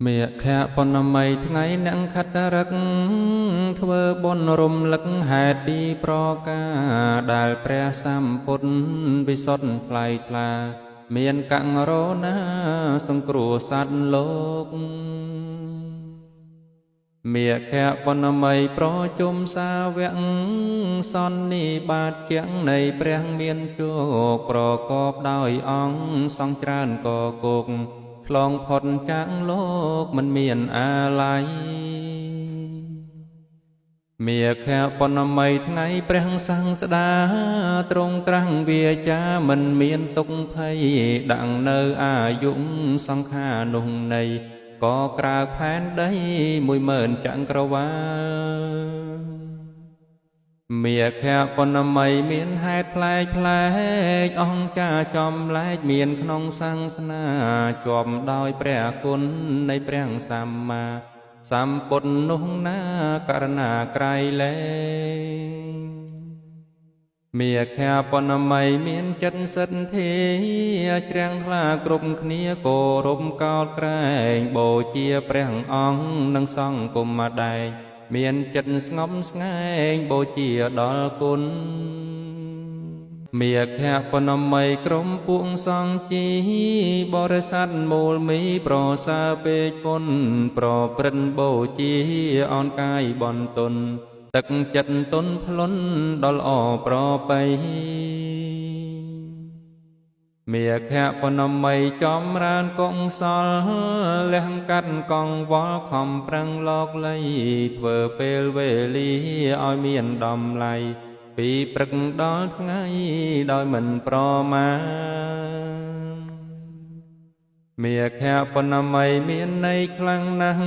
មេខៈបណ្ណមីថ្ងៃអ្នកខត្តរឹកធ្វើបុណ្យរំលឹកហេតុពីប្រការដែលព្រះសម្ពុទ្ធវិសុទ្ធថ្លៃថ្លា មានកង្រណាសង្គ្រោះសត្វលោកមេខៈបណ្ណមីប្រជុំសាវកសន្និបាតជាងនៃព្រះមានជោគប្រកបដោយអង្គសង្ឃច្រើនកគោកឆ្លងផុតចាកលោកមិនមានអាល័យមេខៈបណ្ណមីថ្ងៃព្រះសង្ស្តាទ្រង់ត្រាស់វាចាមិនមានទុកភ័យដាក់នៅអាយុសង្ខារនោះនៃក៏ក្រៅផែនដី10000ចក្រវាលមេខៈបណ្ណមីមានហេតុប្លែកប្លែកអង្គចាចំលែកមានក្នុងសាសនាជាប់ដោយព្រះគុណនៃព្រះសម្មាសម្ពុទ្ធនោះណាករណាក្រៃលែងមេខៈបណ្ណមីមានចិត្តសិទ្ធិជ្រាំងថ្លាគ្រប់គ្នាគោរពកោតក្រែងបូជាព្រះអង្គនិងសង្ឃគុំដែងមានចិត្តស្ងប់ស្ងែងបូជាដល់គុណមេខៈបណ្ណមីក្រុមពួកសង្ឃជីបរិស័ទមូលមីប្រសើរពេកពុនប្រព្រឹត្តបូជាអនកាយបន្ទុនទឹកចិត្តទុនភ្លុនដល់អប្របីមេខៈបណ្ណមីចំរានកុសលលះកាត់កងវល់ខំប្រឹងលោកលៃធ្វើពេលវេលាឲ្យមានតម្លៃពីព្រឹកដល់ថ្ងៃដោយមិនប្រមាទមេខៈបណ្ណមីមានន័យខ្លាំងណាស់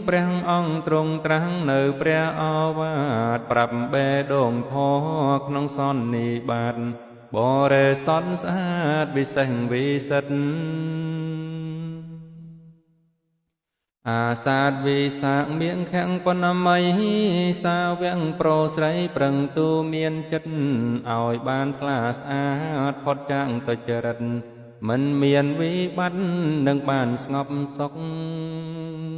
ព្រះអង្គទ្រង់ត្រាស់នៅព្រះអវាទប្រាប់បេដងធម៌ក្នុងសន្និបាតបរិសុទ្ធស្អាតវិសេសវិសិទ្ធអាសាទវិសាកមៀងខាំងបណ្ណមីសាវកប្រុសស្រីប្រឹងទូមានចិត្តឲ្យបានថ្លាស្អាតផុតចាកទុច្ចរិតមិនមានវិបត្តិនឹងបានស្ងប់សុខ។